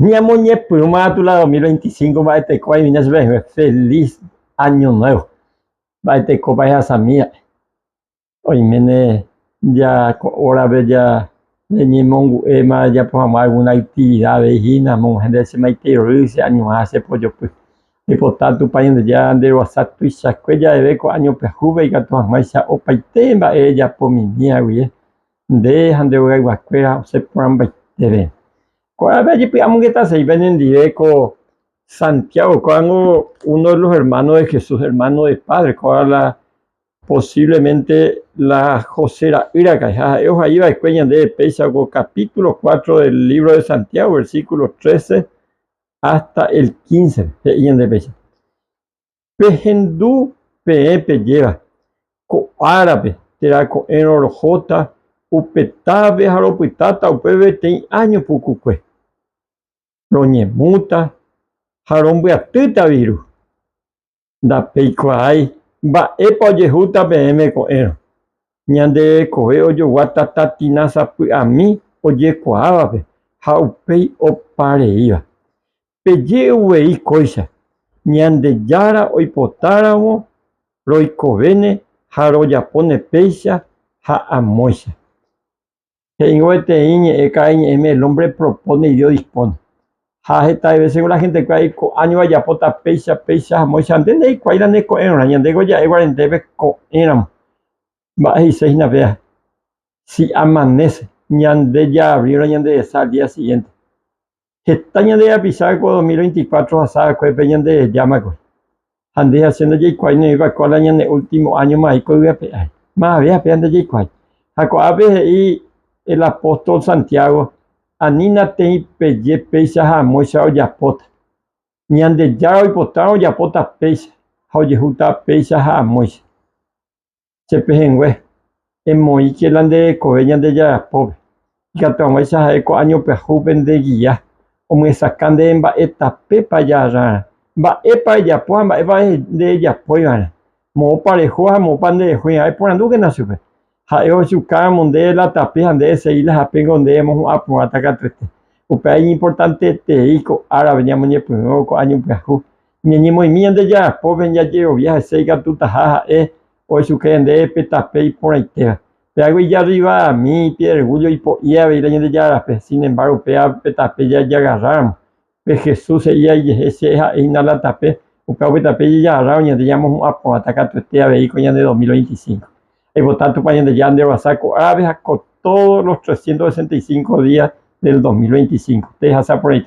Ñamoñepyrũma katu la 2025 mba'eteko aimína chupe he'íva feliz año nuevo. Mba'etekópa ehasamí ra'e. Oiméne ja ko hórape ja reñemongu'éma rejapo hag̃ua alguna actividad avei hína amog̃uahẽ ndéve che maitei rory che añuã che pojopy. Aipota Tupã Ñandejára nde ruguasa tuichakue javeve ko año pyahúpe ikatu hag̃uáicha opaite mba'e rejapo mimíva guive nde ha nde rogayguakuéra osẽ porãmbaiteve. Ko'ápe ajepy'amongetasei penendive ko Santiago, kóvango uno de los hermanos de Jesús, hermano de padre, kóva la posiblemente la José ra'y raka'e. Ha ha'e ohai va'ekue ñandéve péicha ko capítulo 4 del libro de Santiago, versículo 13 hasta el 15, he'i ñande péicha. Pehendu peẽ pejéva, ko árape térã ko'ẽrõ rohóta upe távape ha ropytáta upépe peteĩ áño pukukue. Roñemúta ha rombyatýta viru. Ndapeikuaái mba'épa ojehúta peẽme ko'ẽrõ. Ñande rekove ojogua tatatina sapy'ami ojekuaávape ha upéi opa reíva. Peje uvei kóicha, Ñandejára oipotáramo roikovéne ha rojapóne péicha ha amóicha. He'íngo peteĩ ñe'ẽ karaiñe'ẽme el hombre propone y Dios dispone. Ha heta vése la gentekuéra he'i ko áño ajapóta péicha, péicha ha amóicha, nde ndaikuaái la ne ko'ẽrõrã, ñandéko ja'e guarentépe ko'ẽramo. Mba'e he'ise hína péva? Si amanece, ñande jaabrirõ ñande resa al día siguiente. Heta ñande rapicha ko 2024 ohasa va'ekue pe ñanderejáma kuri. Ha nde ha che ndajaikuaái noĩva'ekue la ñane último áño mai ko yvy ape ári. Mavave ápe ndajaikuaái. Ha ko'ápe he'i el apóstol Santiago, Anína teĩ peje péicha ha amóicha ojapóta. Ñandejára oipotárõ ojapóta péicha ha ojehúta péicha ha amóicha. Che pehẽngue, emoĩke la nde rekove Ñandejára pópe, ikatu hag̃uáicha ha'e ko áño pyahúpe nde gia, omyesakã ndéve mba'e tapépa ejagarrarã, mba'épa ejapo ha mba'épa nderejapói va'erã, moõpa reho ha moõpa nderehói va'erã. Eporandúkena chupe. Ha'e ohechuka ramo ndéve la tape ha nde esegi la hapéngo nde emohu'ã porãta katuete. Upéva iñimportanteterei ko árape ñamoñepyrũvo ko áño pyahu. Ñañemoĩmi Ñandejára pópe jajerovia hese ikatutaha ha'e ohechuka ñandéve pe tape iporãitéva. Péagui ijarrivami, ipidergúllo ipo'i avei la Ñandejára rape. Sin embargo, upéva pe tape jajagarráramo, Pe Jesús he'íva ijehe, Che ha'e hína la tape, upéva upe tape ijejagarrárõ ñande ñamohu'ã porãta katuete avei ko ñande 2025. Aipota Tupã Ñandejára nderovasa ko árape ha ko todos los 365 días del 2025. Tehasa porãite.